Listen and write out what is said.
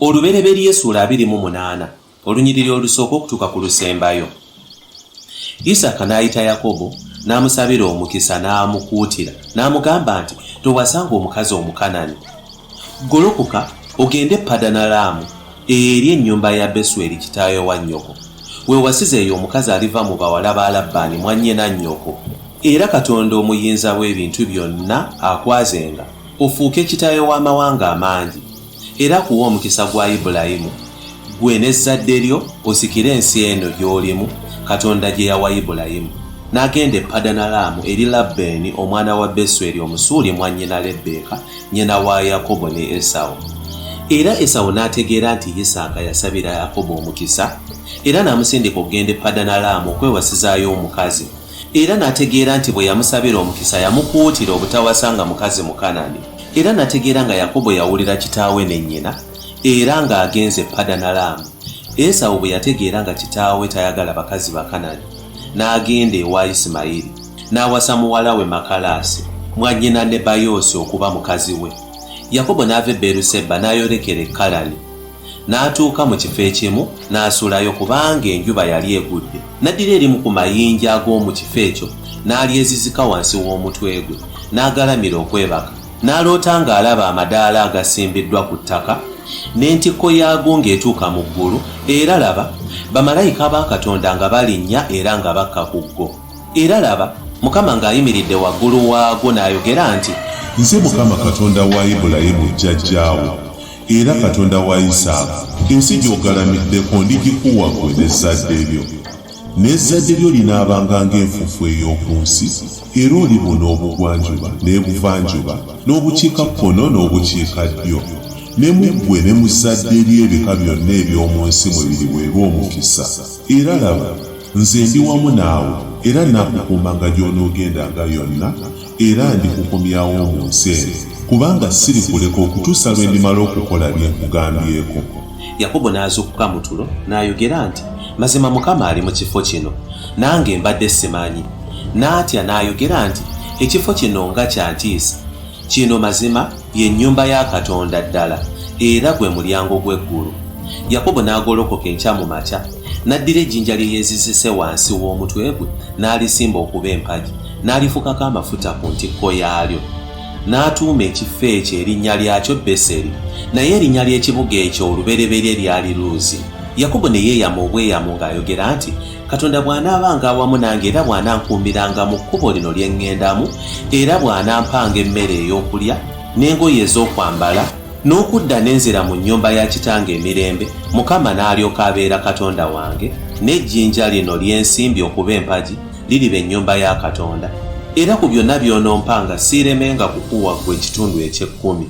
Olubereberye essuula 28, olunyiriri olusooka okutuuka ku lusembayo. Isaaka n'ayita Yakobo, n'amusabira omukisa, n'amukuutira, n'amugamba nti, Towasanga omukazi Omukanani. Golokoka ogende e Padanalaamu eri ennyumba ya Besweri kitaawe wa nnyoko, weewasize eyo omukazi aliva mu bawala ba Labbaani mwannyina nnyoko. Era Katonda Omuyinza w'ebintu byonna akwazenga, ofuuke kitaawe w'amawanga amangi, era akuwe omukisa gwa Ibulayimu, ggwe n'ezzadde lyo, osikire ensi eno gy'olimu, Katonda gye yawa Ibulayimu. N'agenda e Padanalaamu eri Labbaani omwana wa Besweri Omusuuli mwannyina Lebbeeka, nnyina wa Yakobo ne Esawu. Era Esawu n'ategeera nti Isaaka yasabira Yakobo omukisa, era n'amusindika okugenda e Padanalaamu okwewasizaayo omukazi. Era n'ategeera nti bwe yamusabira omukisa yamukuutira obutawasanga mukazi Mukanani. Era n'ategeera nga Yakobo yawulira kitaawe ne nnyina, era ng'agenze e Padanalaamu. Esawu bwe yategeera nga kitaawe tayagala bakazi Bakanani, n'agenda ewa Isimayiri, n'awasa muwala we Makalaasi, mwannyina Nebayoosi okuba mukazi we. Yakobo n'ava e Beeruseba n'ayolekera e Kalani. N'atuuka mu kifo ekimu, n'asulayo, kubanga enjuba yali egudde. N'addira erimu ku mayinja ag'omu kifo ekyo, n'alyezizika wansi w'omutwe gwe, n'agalamira okwebaka. N'aloota ng'alaba amadaala agasimbiddwa ku ttaka, n'entikko yaago ng'etuuka mu ggulu, era laba, bamalayika ba Katonda nga balinnya era nga bakka ku go. Era laba, Mukama ng'ayimiridde waggulu waago n'ayogera nti. Nze Mukama Katonda wa Ibulayimu jjajjaawo, era Katonda wa Isaaka, ensi gy'ogalamiddeko ndigikuwa ggwe n'ezzadde lyo. N'ezzadde lyo linaabanga ng'enfuufu ey'oku nsi, era olibuna obugwanjuba n'ebuvanjuba, n'obukiikakkono n'obukiikaddyo, ne mu ggwe ne mu zzadde lyo ebika byonna eby'omu nsi mwe biriweerwa omukisa. Era laba, nze ndi wamu naawe, era nnaakukuumanga gy'onoogendanga yonna, era ndikukomyawo mu nsi eno, kubanga sirikuleka okutuusa lwe ndimala okukola bye nkugambyeko. Yakobo n'azuukuka mu tulo, n'ayogera nti, Mazima Mukama ali mu kifo kino, nange mbadde simanyi. N'atya n'ayogera nti, Ekifo kino nga kya ntiisa! Kino mazima ye nnyumba ya Katonda ddala, era gwe mulyango gw'eggulu. Yakobo n'agolokoka enkya mu makya, n'addira ejjinja lye yeezizise wansi w'omutwe gwe, n'alisimba okuba empagi, n'alifukako amafuta ku ntikko yaalyo. N'atuuma ekifo ekyo erinnya lyakyo Beseri, naye erinnya ly'ekibuga ekyo olubereberye lyali Luuzi. Yakobo ne yeeyama obweyamo ng'ayogera nti, Katonda bw'anaabanga awamu nange era bw'anankuumiranga mu kkubo lino lye ŋŋendamu, era bw'anampanga emmere ey'okulya n'engoye ez'okwambala, n'okudda ne nzira mu nnyumba ya kitange emirembe, Mukama n'alyoka abeera Katonda wange, n'ejjinja lino lye nsimbye okuba empagi liriba ennyumba ya Katonda. Era ku byonna by'onompanga siiremenga kukuwa ggwe ekitundu eky'ekkumi.